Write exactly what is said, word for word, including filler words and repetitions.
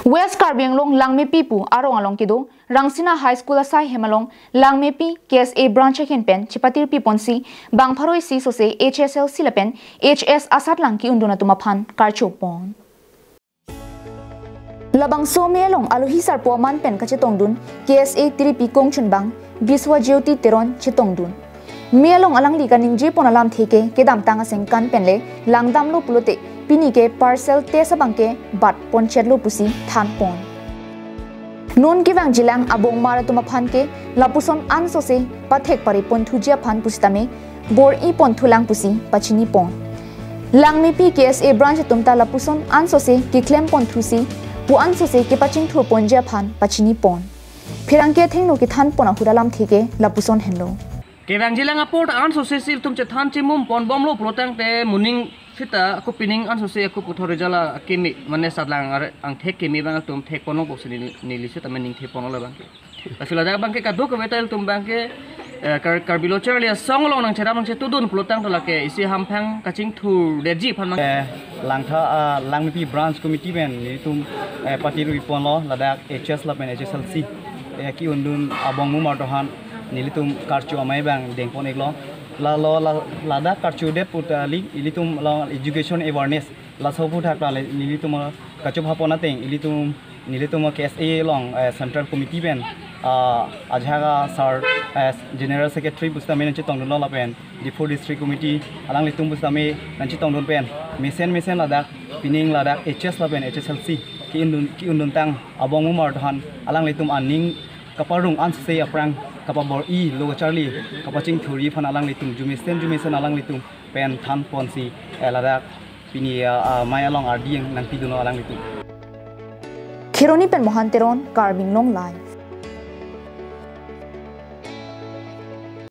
West Karbi Anglong Langmepi pu arong along kedo Rangsina High School asai hem along Langmepi K S A branch ahin pen chepatirpi ponsi bang pharo isi sose H S L C lapen H S asatlang ke-undun atum aphan karcho pon. Labangso amei along alohi sarpo aman pen kachetongdun K S A tiripi kongchunbang Biswa Jyoti Teron chetongdun. Amei along alangli kaningje pon alamthe ke kedamtang asengkan pen le langdamlo pulote pini ke parcel test abang ke bat ponchetlo pusi than pon. Non kevangjilang abongmar atum aphan ke lapuson ansose pathek pari ponthuji aphan pusitame bor-i ponthulang pusi pachini pon. Langmepi K S A branch atum ta lapuson ansose keklem ponthusi pu ansose kepachingthur ponji aphan pachini pon. Pherangke athengno kethan pon ahut alamthe ke lapuson henlo. Kevangjilang apor ta ansose si ilitum chethan chimum ponbomlo pulotangte moning sita ako pining ansose ako puthot result akeme mane satlang ar-, angthek keme abang ilitum thek ponlo boksi neli, neli sita mening thek ponlo abang ke. Tapi ladak abang ke kadokave ta ilitum abang ke, eh, Kar-, Karbi Lo Charli Asong along nangcherap nangchetudun pulotangte lake isi hamphang kachingthurdetji aphan abang. Eh, Langtha, ah, Langmepi branch committee pen nelitum, eh, patirpi ponlo ladak H S lapen H S L C, eh, ke-undun abongmumar dohan nelitum karcho amei abang dengpon-iklo. Lalo la-, ladak karchodet pu ta kali, ilitum along education awareness laso aphuthak ta le nelitum kachobha pon ateng ilitum, nelitum K S A along, eh, central committee pen, ah, ajahak a sir, eh, general secretary pusitame nangchetongdunlo lapen Diphu district committee alanglitum pusitame nangchetongdun pen mesen mesen ladak pining ladak H S lapen H S L C ke-undun, ke-unduntang abongmumar dohan alanglitum aning kaparong ansose aphrang kapabor-ilo kacharli kapachingthurji aphan alanglitum jumesen jumesen alanglitum pen than ponsi, eh, ladak pini, ah, ah, amei along ardi nangpidunlo alanglitum. Kheroni pen Mohan Teron, Karbi Anglong Live.